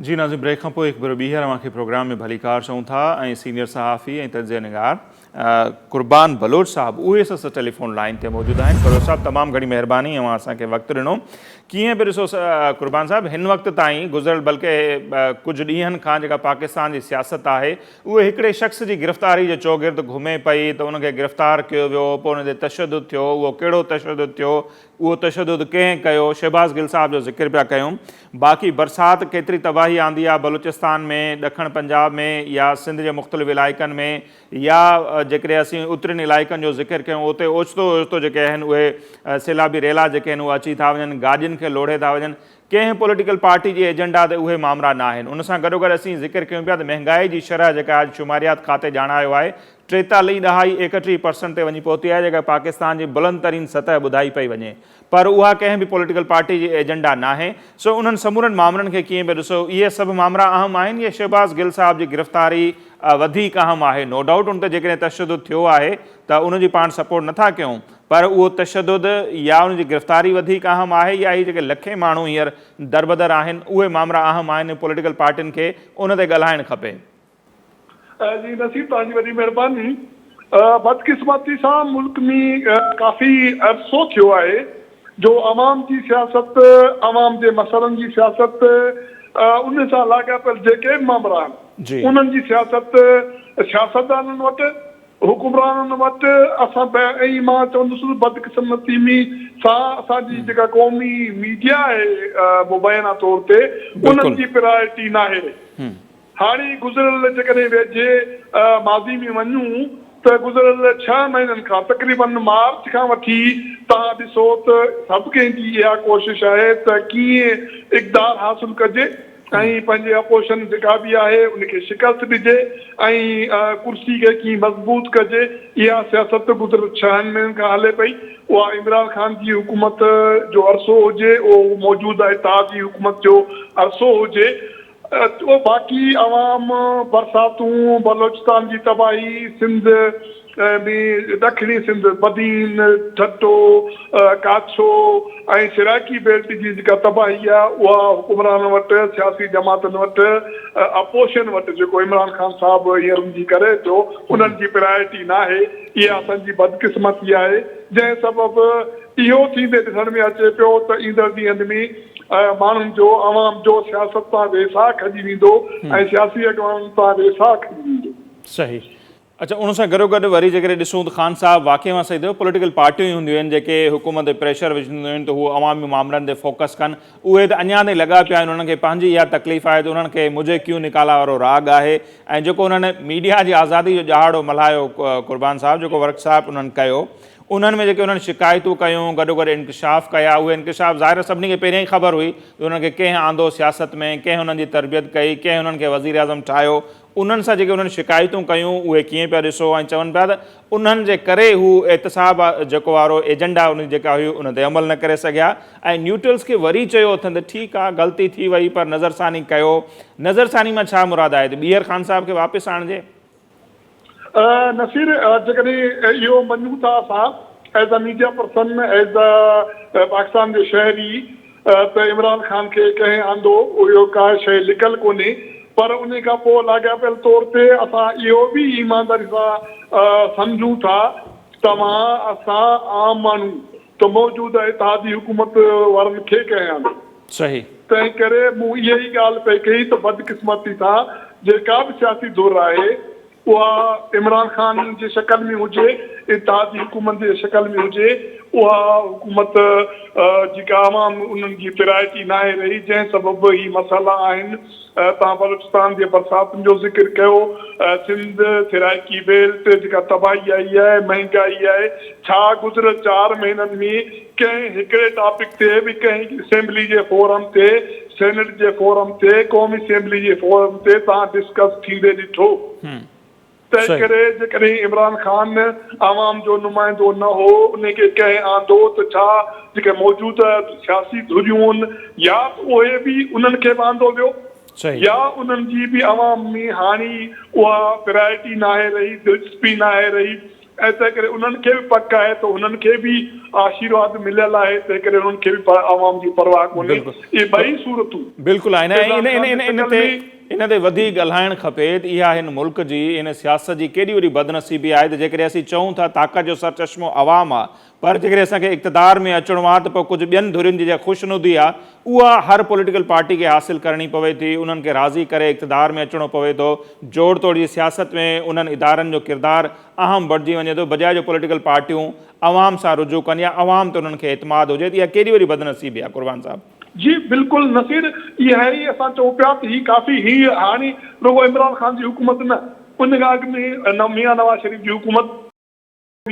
جي ناظرين بريڪ کان پوء هڪ ڀيرو ٻيهر اوهان کي پروگرام ۾ ڀليڪار چئون ٿا ۽ سينيئر صحافي ۽ تجزيه نگار قربان بلوچ صاحب اهي اس ٽيليفون لائين تي موجود آهن. بلوچ صاحب تمام گهڻي مهرباني اوهان اسان کي وقت ڏنو. ڪيئن به ڏسو قربان صاحب هن وقت تائين گذريل بلڪه ڪجهه ڏينهن کان جيڪا پاڪستان جي سياست آهي اهي هڪڙي شخص جي گرفتاري جي چوگرد گهمي پئي ته ان کي گرفتار ڪيو ويو پوء ان تي تشدد ٿيو اهو ڪهڙو تشدد ٿيو اهو تشدد ڪنهن ڪيو شهباز گل صاحب جو ذڪر پيا ڪيون باقي برسات ڪيتري تباهي آندي آهي بلوچستان ۾ ڏکڻ پنجاب ۾ يا سنڌ جي مختلف علائقن ۾ يا جيڪڏهن اسين اترين علائقن جو ذڪر ڪيون اتي اوچتو اوچتو جيڪي آهن اهي سيلابي ريلا جيڪي آهن اهي اچي ٿا وڃن گاڏين کي لوڙهي ٿا وڃن ڪنهن پوليٽيڪل پارٽي جي ايجنڊا تي اهي مامرا ناهن ان سان گڏوگڏ اسين ذڪر ڪيون پيا ته مهنگائي جي شرح جيڪا اڄ شماريات کاتي ڄاڻايو آهي ٽيتاليهه ڏهائي ايڪٽيهه پرسنٽ تي وڃي پهتي آهي جيڪا پاڪستان جي بلند ترين سطح ٻڌائي پئي وڃي پر اها ڪنهن به پوليٽيڪل پارٽي جي ايجنڊا ناهي سو انهن سمورن مامرن کي ڪيئن پيا ڏسو اهي سڀ مامرا اهم آهن يا شهباز گل صاحب جي گرفتاري وڌيڪ اهم آهي نو ڊائوٽ ان تي جيڪڏهن تشدد ٿيو آهي ته ان جي پاڻ سپورٽ نٿا ڪيون پر اهو تشدد يا ان جي گرفتاري وڌيڪ اهم آهي يا هي جيڪي لکين ماڻهو هينئر دربدر آهن اهي مامرا اهم آهن ۽ پوليٽيڪل پارٽين کي ان تي ڳالهائڻ کپي. جي نصير توهان جي وڏي مهرباني. بدقسمتي سان ملڪ ۾ ڪافي عرصو ٿيو آهي جو عوام جي سياست، عوام جي مسئلن جي سياست، ان سان لاڳاپيل جيڪي به مامرا آهن انهن جي سياست سياستدانن وٽ، حڪمرانن وٽ اسان ۽ مان چوندس بدقسمتي سان اسان جي جيڪا قومي ميڊيا آهي مبينا طور تي انهن جي پرائرٽي ناهي. هاڻي گذريل جيڪڏهن ويجهي ماضي ۾ وڃون ته گذريل ڇهه مهينن کان تقريبن مارچ کان وٺي توهان ڏسو ته سڀ ڪنهن جي اها ڪوشش آهي ته ڪيئن اقتدار حاصل ڪجي ۽ پنهنجي اپوزيشن جيڪا به آهي ان کي شڪست ڏجي ۽ ڪرسي کي ڪيئن مضبوط ڪجي اها سياست گذريل ڇهن مهينن کان هلي پئي اها عمران خان جي حڪومت جو عرصو هجي اهو موجوده اتحادي حڪومت جو عرصو هجي اهو باقي عوام، برساتون، بلوچستان جي تباهي، سنڌ ۾ ڏکڻي سنڌ بدين، ٺٽو، ڪاڇو ۽ سرائيڪي بيلٽ جي جيڪا تباهي آهي اها حڪمرانن وٽ، سياسي جماعتن وٽ، اپوزيشن وٽ جيڪو عمران خان صاحب هينئر ان جي ڪري پيو انهن جي پرائرٽي ناهي اها اسان جي بدقسمتي آهي جنهن سبب اهو ٿيندي ڏسڻ ۾ اچي پيو ته ايندڙ ڏينهن ۾ ماڻهن جو، عوام جو سياست تان ويساهه کڄي ويندو ۽ سياسي اڳواڻن تان ويساهه کڄي ويندو. صحيح. اڇا ان سان گڏوگڏ وري جيڪڏهن ڏسون ته خان صاحب واقعي اوهان صحيح چيو پوليٽيڪل پارٽيون ئي هونديون آهن جيڪي حڪومت تي پريشر وجهنديون آهن ته هو عوامي مامرن تي فوڪس ڪن اهي ته اڃا تائين لڳا پيا آهن انهن کي پنهنجي اها تڪليف آهي ته انهن کي مجهي ڪيون نڪالا وارو راڳ آهي ۽ جيڪو انهن ميڊيا جي آزادي جو ڏهاڙو ملهايو قربان صاحب جيڪو ورڪشاپ انهن ڪيو انهن ۾ جيڪي انهن شڪايتون ڪيون، گڏوگڏ انڪشاف ڪيا، اهي انڪشاف ظاهر سڀني کي پهريان ئي خبر هئي ته انهن کي ڪنهن آندو سياست ۾، ڪنهن انهن جي تربيت ڪئي، ڪنهن انهن کي وزيراعظم ٺاهيو، انهن سان جيڪي انهن شڪايتون ڪيون اهي ڪيئن پيا ڏسو ۽ چون پيا ته انهن جي ڪري هو احتساب جيڪو وارو ايجنڊا ان جي جيڪا هئي ان تي عمل نه ڪري سگهيا ۽ نيوٽرلز کي وري چيو اٿن ته ٺيڪ آ غلطي ٿي وئي پر نظرثاني ڪيو، نظرثاني مان ڇا مراد آهي ته ٻيهر خان صاحب کي واپس آڻجي؟ نصير جيڪڏهن اهو مڃون ٿا اسان as a media person as a Pakistan جو شهري ته عمران خان کي ڪنهن آندو اهو ڪا شيء لڪل ڪونهي پر انهي کان پوء لاڳاپيل طور تي اسان اهو به ايمانداري سان سمجهون ٿا توهان اسان عام ماڻهو ته موجوده اتحادي حڪومت وارن کي ڪنهن آندو. صحيح. تنهن ڪري مون اها ئي ڳالهه پئي ڪئي ته بدقسمتي سان جيڪا به سياسي ڌر آهي اها عمران خان جي شڪل ۾ هجي، اتحادي حڪومت جي شڪل ۾ هجي، اها حڪومت جيڪا عوام انهن جي پرائرٽي ناهي رهي جنهن سبب هي مسئلا آهن. توهان بلوچستان جي برساتن جو ذڪر ڪيو، سنڌ، سرائيڪي بيلٽ جيڪا تباهي آئي آهي، مهنگائي آهي، ڇا گذريل چار مهينن ۾ ڪنهن هڪڙي ٽاپڪ تي به ڪنهن اسيمبلي جي فورم تي، سينيٽ جي فورم تي، قومي اسيمبلي جي فورم تي توهان ڊسڪس ٿيندي ڏٺو؟ تنهنڪري جيڪڏهن عمران خان عوام جو نمائندو نه هو، انهي کي ڪنهن آندو ته ڇا جيڪي موجوده سياسي ڌريون يا ته اهي به انهن کي به آندو ويو يا انهن جي به عوام ۾ هاڻي اها پرائرٽي ناهي رهي، دلچسپي ناهي رهي. ۽ تنهن ڪري انهن کي به پڪ آهي ته هنن کي به آشيرواد مليل آهي، تنهن ڪري انهن کي به عوام جي پرواهه ڪونهي. اهي ٻئي صورتون بلڪل آهن ۽ عمران خان جي ان شڪل تي ۾. ان تي وڌيڪ ڳالهائڻ کپي ته اها هن ملڪ جي هن سياست جي ڪيڏي وڏي بدنصيبي آهي ته جيڪڏهن اسين چئون ٿا طاقت جو سرچشمو عوام آهي پر جيڪڏهن اسان کي اقتدار ۾ اچڻو آهي ته پوء ڪجهه ٻين ڌرين جي جيڪا خوشنودي آهي اها هر پوليٽيڪل پارٽي کي حاصل ڪرڻي پوي ٿي، انهن کي راضي ڪري اقتدار ۾ اچڻو پوي ٿو، جوڙ توڙ جي سياست ۾ انهن ادارن جو ڪردار اهم بڻجي وڃي ٿو، بجاء جو پوليٽيڪل پارٽيون عوام سان رجوع ڪن يا عوام تي انهن کي اعتماد هجي ته اها ڪيڏي وڏي بدنصيبي آهي قربان صاحب. جي بلڪل نصير اها ئي اسان چئون پيا ته هي ڪافي هي هاڻي رڳو عمران خان جي حڪومت نه ان کان اڳ ۾ ميان نواز شريف جي حڪومت،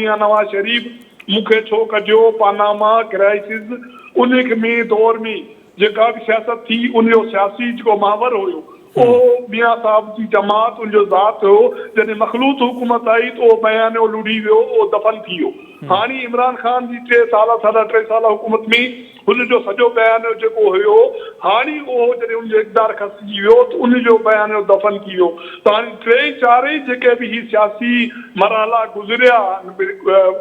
ميان نواز شريف مون کي ڇو ڪڍيو، پاناما ڪرائسز ان ۾ دور ۾ جيڪا به سياست ٿي ان جو سياسي جيڪو محور هيو اهو ميان صاحب جي جماعت ان جو ذات هيو، جڏهن مخلوط حڪومت آئي ته اهو بيانيو لڙهي ويو اهو دفن ٿي ويو. هاڻي عمران خان جي ٽي سال ساڍا ٽي سال حڪومت ۾ هن جو سڄو بيانيو جيڪو هيو، هاڻي اهو جڏهن ان جو اقتدار کسجي ويو ته ان جو بيانيو دفن ٿي ويو ته هاڻي ٽي چارئي جيڪي به هي سياسي مرحلا گذريا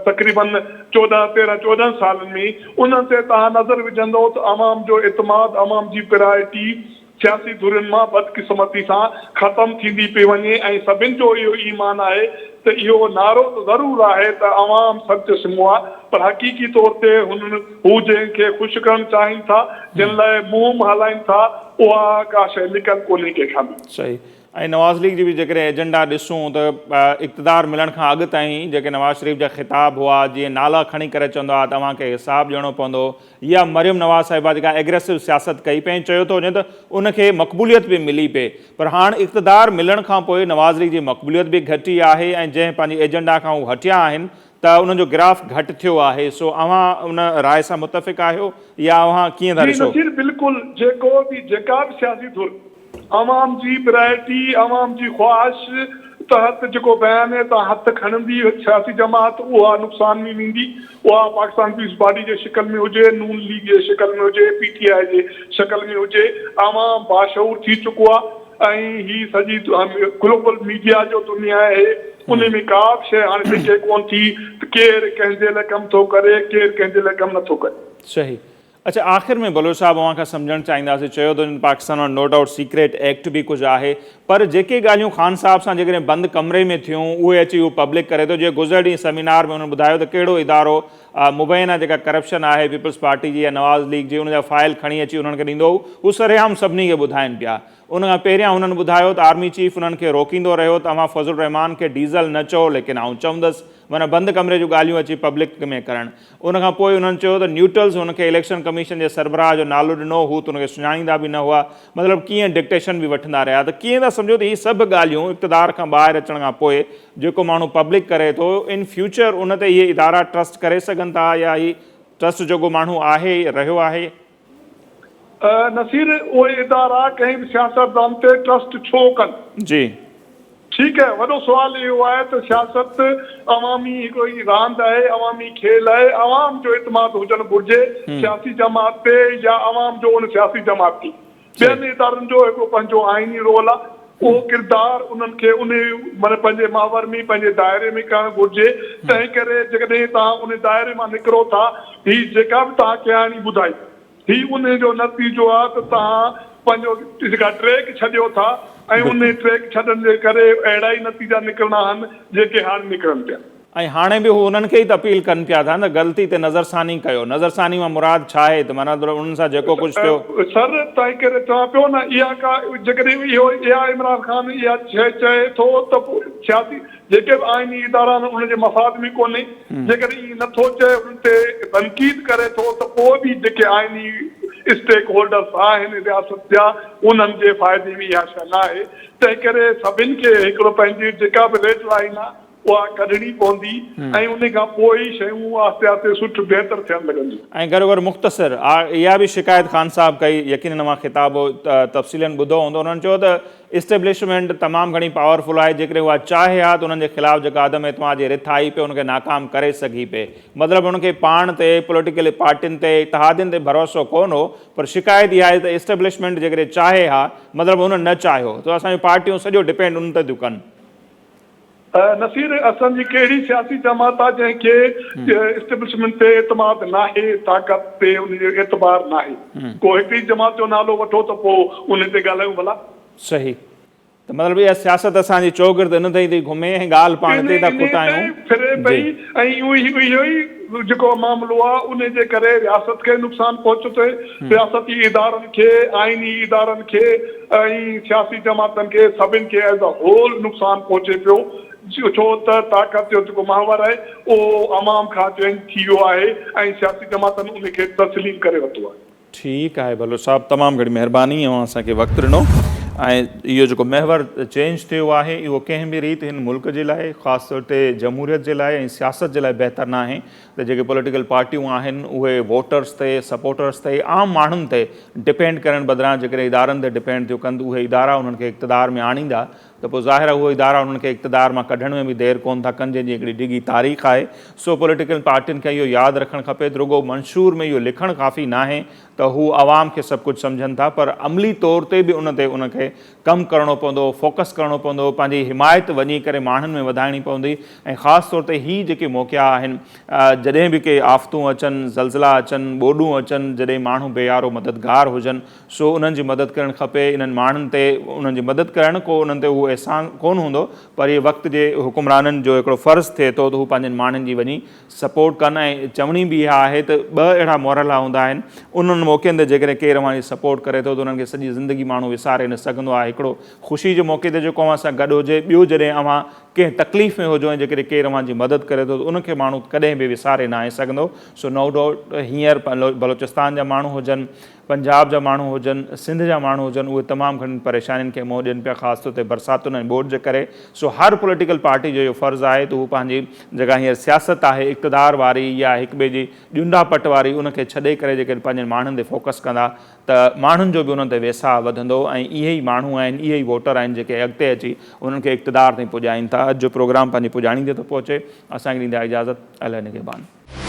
تقريبن 14 تيرهن 14 سالن ۾ انهن تي توهان نظر وجهندو ته عوام جو اعتماد عوام جي پرائرٽي سياسي ڌرين مان بدقسمتي سان ختم ٿيندي پئي وڃي ۽ سڀن جو اهو ايمان آهي ته اهو نعرو ته ضرور آهي ته عوام سرچشمو آهي پر حقيقي طور تي هنن هو جنهن کي خوش ڪرڻ چاهين ٿا جن لاء مهم هلائين ٿا اها ڪا شيء لڪل ڪونهي ڪنهن کان به. صحيح ۽ نواز ليگ جي به جيڪڏهن ايجنڊا ڏسون ته اقتدار ملڻ کان اڳ تائين جيڪي نواز شريف جا خطاب هئا جيئن نالا کڻي ڪري چوندا هئا ته اوهان کي حساب ڏيڻو پوندو يا مريم نواز صاحبه جيڪا ايگريسو سياست ڪئي پئي ۽ چيو ٿو وڃي ته ان کي مقبوليت به ملي پئي پر هاڻ اقتدار ملڻ کان پوء نواز ليگ جي مقبوليت به گهٽي آهي ۽ جنهن پنهنجي ايجنڊا کان هو هٽيا آهن ته انهن جو گراف گهٽ ٿيو آهي سو اوهان ان راء سان متفق آهيو يا اوهان ڪيئن ٿا جي ڏسو؟ نصير بلڪل جيڪو به جيڪا به سياسي ڌر عوام جي پرائرٽي، عوام جي خواهش تحت جيڪو بيانيي تان هٿ کڻندي سياسي جماعت اها نقصان ۾ ويندي، اها پاڪستان پيپلز پارٽي جي شڪل ۾ هجي، نون ليگ جي شڪل ۾ هجي، پي ٽي آء جي شڪل ۾ هجي، عوام باشعور ٿي چڪو آهي ۽ هي سڄي گلوبل ميڊيا جو دنيا آهي ان ۾ ڪا به شيء هاڻي لڪي ڪونه ٿي ته ڪير ڪنهن جي لاء ڪم ٿو ڪري، ڪير ڪنهن جي لاء ڪم نٿو ڪري. صحيح. اڇا آخر ۾ بلوچ صاحب اوهان کان سمجهڻ چاهينداسين چيو ته پاڪستان وٽ نو ڊائوٽ سيڪريٽ ايڪٽ به ڪجهه آهي پر جيڪي ڳالهيون خان صاحب سان جيڪڏهن بند ڪمري ۾ ٿيون اهي اچي هو پبلڪ ڪري ٿو جيئن گذريل ڏينهن سيمينار ۾ انهن ٻڌايو ته ڪهڙو ادارو مبينا جيڪا ڪرپشن آهي پيپلز پارٽي جي يا نواز ليگ جي ان جا فائل کڻي اچي انهن کي ڏيندو هو هو سرعام سڀني کي ٻڌائين پيا ان کان پهريان هنن ٻڌايو ته آرمي چيف انهن کي روڪيندو رهيو ته اوهان فضل الرحمان کي ڊيزل نه چئو ليڪن آئون چوندس معنيٰ بند ڪمري جون ڳالهيون اچي پبلڪ ۾ ڪرڻ. ان کان پوء انهن چيو ته نيوٽلز هن کي اليڪشن ڪميشن جي سربراهه جو نالو ڏنو، هو ته ان کي سڃاڻيندا به نه هئا، مطلب ڪيئن ڊڪٽيشن به وٺندا رهيا ته ڪيئن ٿا سمجهو ته هي سڀ ڳالهيون اقتدار کان ٻاهر اچڻ کان پوء جيڪو ماڻهو پبلڪ ڪري ٿو ان فيوچر ان تي اهي ادارا ٽرسٽ ڪري سگهن ٿا يا هي ٽرسٽ جوڳو ماڻهو آهي رهيو آهي؟ نصير اهي ادارا ڪنهن به سياستدان تي ٽرسٽ ڇو ڪن؟ جي. ٺيڪ آهي وڏو سوال اهو آهي ته سياست عوامي هڪڙو ئي راند آهي عوامي کيل آهي عوام جو اعتماد هجڻ گهرجي سياسي جماعت تي يا عوام جو ان سياسي جماعت تي ٻين ادارن جو هڪڙو پنهنجو آئيني رول آهي اهو ڪردار انهن کي ان معنيٰ پنهنجي محور ۾ پنهنجي دائري ۾ ڪرڻ گهرجي تنهن ڪري جيڪڏهن توهان ان دائري مان نڪرو ٿا هي جيڪا به توهان ڪهاڻي ٻڌائي هي انهي جو نتيجو آهي ته توهان پنهنجو جيڪا ٽريڪ ڇڏيو ٿا ۽ انهي ٽريڪ ڇڏڻ جي ڪري اهڙا ئي نتيجا نڪرڻا آهن جيڪي هاڻي نڪرن پيا. ۽ هاڻي به هو انهن کي ئي ته اپيل ڪن پيا ٿا نه غلطي تي نظرثاني ڪيو. نظرثاني مان مراد ڇا آهي ته معنيٰ انهن سان جيڪو ڪجهه ٿيو. سر تنهن ڪري چوان پيو نه اها ڪا جيڪڏهن اهو اها عمران خان اها شيء چئي ٿو ته پوء سياسي جيڪي به آئيني ادارا آهن انهن جي مفاد ۾ ڪونهي، جيڪڏهن ائين نه ٿو چئي انهن تي تنقيد ڪري ٿو ته پوء به جيڪي آئيني اسٽيڪ هولڊرس آهن رياست جا انهن جي فائدي ۾ اها شيء ناهي، تنهنڪري سڀن کي هڪڙو پنهنجي جيڪا به ريڊ لائين آهي اها ڪڍڻي پوندي ۽ ان کان پوء ئي شيون آهستي آهستي سٺ بهتر ٿيڻ لڳنديون. ۽ گهروگهر مختصر اها به شڪايت خان صاحب ڪئي، يقينن اوهان خطاب تفصيلن ٻڌو هوندو، انهن چيو ته اسٽيبلشمينٽ تمام گهڻي پاور فل آهي، جيڪڏهن اها چاهي ها ته انهن جي خلاف جيڪا عدم اعتماد جي رٿ آئي پئي ان کي ناڪام ڪري سگهي پئي. مطلب هن کي پاڻ تي، پوليٽيڪل پارٽين تي، اتحادين تي ڀروسو ڪونه هو پر شڪايت اها آهي ته اسٽيبلشمينٽ جيڪڏهن چاهي ها، مطلب هن نه چاهيو ته اسان جون پارٽيون سڄو ڊپينڊ ان تي ٿيون ڪن. نصير اسان جي ڪهڙي سياسي جماعت آ جنهن کي اسٽيبلشمينٽ تي اعتماد ناهي، طاقت تي ان جو اعتبار ناهي. ڪو هڪڙي جماعت جو نالو وٺو ته پوء ان تي ڳالهايون ڀلا. صحيح ته مطلب اها سياست اسان جي چوگرد ان تي ئي ٿي گهمي ۽ ڳالهه پاڻ اتي ٿا انهي تي کٽايون. ڦري جي. پئي ۽ اهو ئي جيڪو معاملو آ ان جي ڪري رياست کي نقصان پهچو ٿي، رياستي ادارن کي، آئيني ادارن کي ۽ سياسي جماعتن کي سڀن کي ايز اي هول نقصان پهچي پيو ڇو ته طاقت جو جيڪو محور آهي اهو عوام کان چينج ٿي ويو آهي ۽ سياسي جماعتن ان کي تسليم ڪري ورتو آهي. ٺيڪ آهي بلوچ صاحب تمام گهڻي مهرباني اوهان اسان کي وقت ڏنو ۽ اهو جيڪو محور چينج ٿيو آهي اهو ڪنهن به ريت هن ملڪ جي لاء خاص طور تي جمهوريت جي لاء ۽ سياست جي لاء بهتر ناهي ته جيڪي پوليٽيڪل پارٽيون آهن اهي ووٽرز تي سپورٽرز تي عام ماڻهن تي ڊپينڊ ڪرڻ بدران جيڪڏهن ادارن تي ڊپينڊ ٿيون ڪن ته اهي ادارا انهن کي اقتدار ۾ آڻيندا ته پوء ظاهر آهي اهي ادارا انهن کي اقتدار مان ڪڍڻ ۾ به دير ڪونه ٿا ڪن جنهن جي هڪڙي ڊگهي تاريخ آهي سو پوليٽيڪل پارٽين کي اهو ياد رکڻ کپي ته رڳو منشور ۾ اهو لکڻ ڪافي ناهي ته هو عوام کي سڀ ڪجهه سمجهن ٿا پر عملي طور تي به ان تي ان کي ڪم ڪرڻو پوندو، فوڪس ڪرڻو پوندو، پنهنجي حمايت وڃي ڪري ماڻهن ۾ وڌائڻي پوندي ۽ خاص طور تي هي جيڪي موقعا آهن جڏهن به ڪي آفتون اچن، زلزلا اچن، ٻوڏون اچن، جڏهن ماڻهو بي يارو مددگار هجن سو انهن جي مدد ڪرڻ کپي، انهن ماڻهن تي انهن جي مدد ڪرڻ ڪو انهن تي اهو احسان ڪونه هوندو پر اهي وقت جي حڪمرانن جو هڪڙو فرض ٿئي ٿو ته هو پنهنجن ماڻهن جي وڃي سپورٽ ڪن ۽ چوڻي به اها آهي ته ٻه اهڙا مرحلا هوندا آهن انهن موقعن تي جيڪڏهن ڪير اوهان جي سپورٽ ڪري ٿو ته انهن کي سڄي زندگي ماڻهو وساري نه سگهندو آهي هڪڙو خوشي جي موقعي تي جيڪو اوهان سان گڏ هجي ٻيو جڏهن اوهان ڪنهن تڪليف ۾ هجو ۽ جيڪڏهن ڪير اوهان جي مدد ڪري ٿو ته ان کي ماڻهو ڪڏهن به وساري ناهي سگهندو سو نو ڊائوٽ هينئر بلوچستان جا ماڻهو هجن پنجاب جا ماڻهو هجن، سنڌ جا ماڻهو هجن اهي تمام گهڻين پريشانين کي منهن ڏين پيا خاص طور تي برساتن ۽ ٻوڏ جي ڪري سو هر پوليٽيڪل پارٽي جو اهو فرض آهي ته هو پنهنجي جيڪا هينئر سياست آهي اقتدار واري يا هڪ ٻئي جي ڄنڊا پٽ واري ان کي ڇڏي ڪري جيڪڏهن پنهنجن ماڻهن تي فوڪس ڪندا ته ماڻهن جو به انهن تي ويساهه وڌندو ۽ اهي ئي ماڻهو آهن اهي ئي ووٽر آهن جيڪي اڳتي اچي انهن کي اقتدار تائين پڄائين ٿا اڄ جو پروگرام پنهنجي پڄاڻي تي ٿو پهچي اسان کي ڏيندا اجازت الله نگهبان.